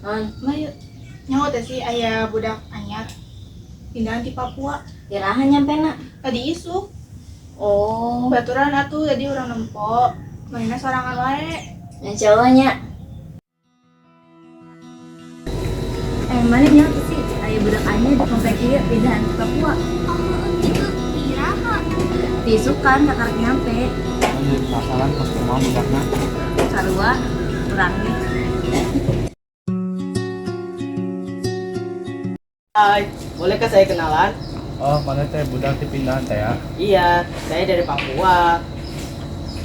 On, Mayu. Nyaho teh sih aya budak anyar pindahan di Papua. Iraha nyampena? Tadi isuk. Oh, Baturan atuh tadi urang nempo. Mainnya sorangan wae. Insya Allah nya. Mana nyaho teh sih aya budak anyar di komplek ieu pindahan ke Papua. Oh, gitu. Iraha. Diisukan kakarek nyampe. Jadi penasaran pas kumaha budakna. Sarua urang ge. Hai, bolehkah saya kenalan? Oh, mana teh budak ti pindahan teh ya? Iya, saya dari Papua.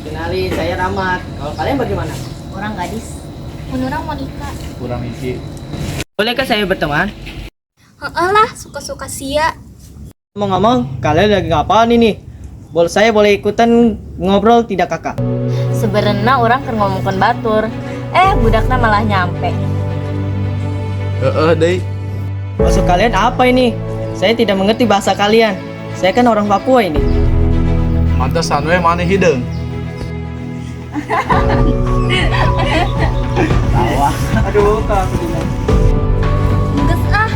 Kenalin, saya Rahmat. Kalau kalian bagaimana? Urang Gadis. Mun urang Monica. Kurang isi. Bolehkah saya berteman? Heeh lah, suka-suka sia. Ngomong-ngomong, kalian lagi ngapain ini? Boleh saya boleh ikutan ngobrol tidak kakak? Sebenarnya urang keur ngomongkeun batur. Budakna malah nyampe. Heeh deui. Maksud kalian apa ini? Saya tidak mengerti bahasa kalian. Saya kan orang Papua ini. Pantesan we maneh hideung. Tawa. Aduh, kak aku bilang. Geus ah,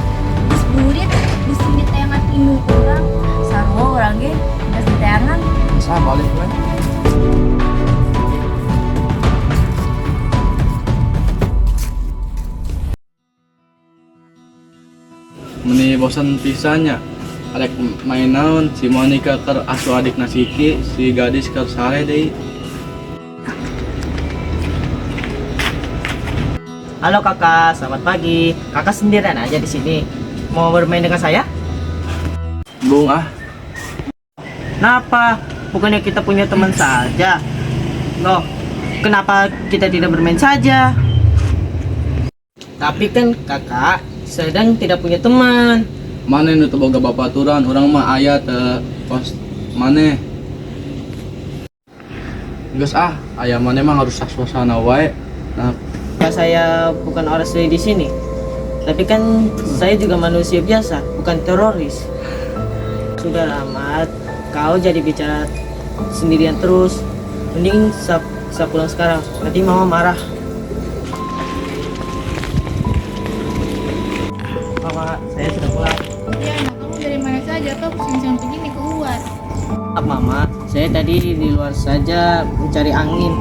geus burit, geus diteangan indung urang. Sarua urang ge geus diteangan. Geus ah balik we. Meni bosan pisan nya. Arek main naon si Monica keur asu adikna Siki, si Gadis keur sare deui. Halo kakak, selamat pagi. Kakak sendirian aja di sini. Mau bermain dengan saya? Bung ah, Kenapa? Bukannya kita punya teman saja. Loh, kenapa kita tidak bermain saja? Tapi kan kakak sedang tidak punya teman. Maneh nu teu boga babaturan, urang mah aya teu kos maneh. Geus ah, aya maneh mah ngarusak suasana wae. Nah, Ya, saya bukan orang asli di sini. Tapi kan saya juga manusia biasa, bukan teroris. Sudah Rahmat, kau jadi bicara sendirian terus. Mending saya pulang sekarang, nanti mama marah. Mama, saya sudah pulang. Ya, anak kamu dari mana saja tuh siang-siang begini keluar. Maaf, Mama, saya tadi di luar saja mencari angin.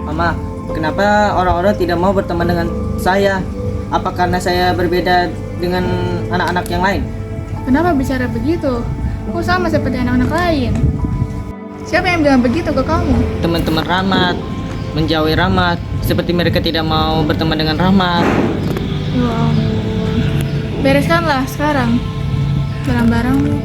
Mama, kenapa orang-orang tidak mau berteman dengan saya? Apa karena saya berbeda dengan anak-anak yang lain? Kenapa bicara begitu? Kok sama seperti anak-anak lain? Siapa yang bilang begitu ke kamu? Teman-teman Rahmat menjauhi Rahmat, seperti mereka tidak mau berteman dengan Rahmat. Ya ampun. Bereskanlah sekarang barang-barangmu.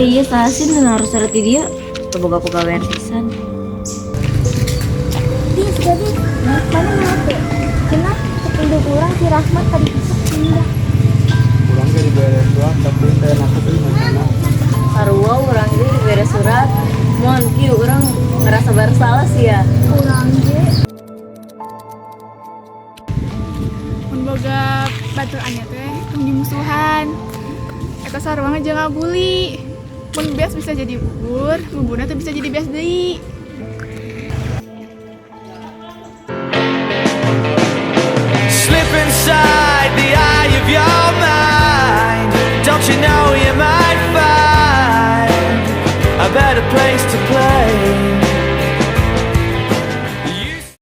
Iya saha sih nu harus surat di dia. Teu boga pagawean pisan. Dis, Gadis, mana nyaho teu? Cenah indung urang si Rahmat tadi isuk pindah. Urang ge dibere surat tapi teh nakut euy macana. Sarua urang ge dibere surat. Mun kieu urang ngerasa bersalah sih ya. Urang ge. Mun boga batur anyar teh tong dimusuhan. Eta sarua jeung ngabuli. Mun beas bisa jadi bubur, buburna teh bisa jadi beas deui.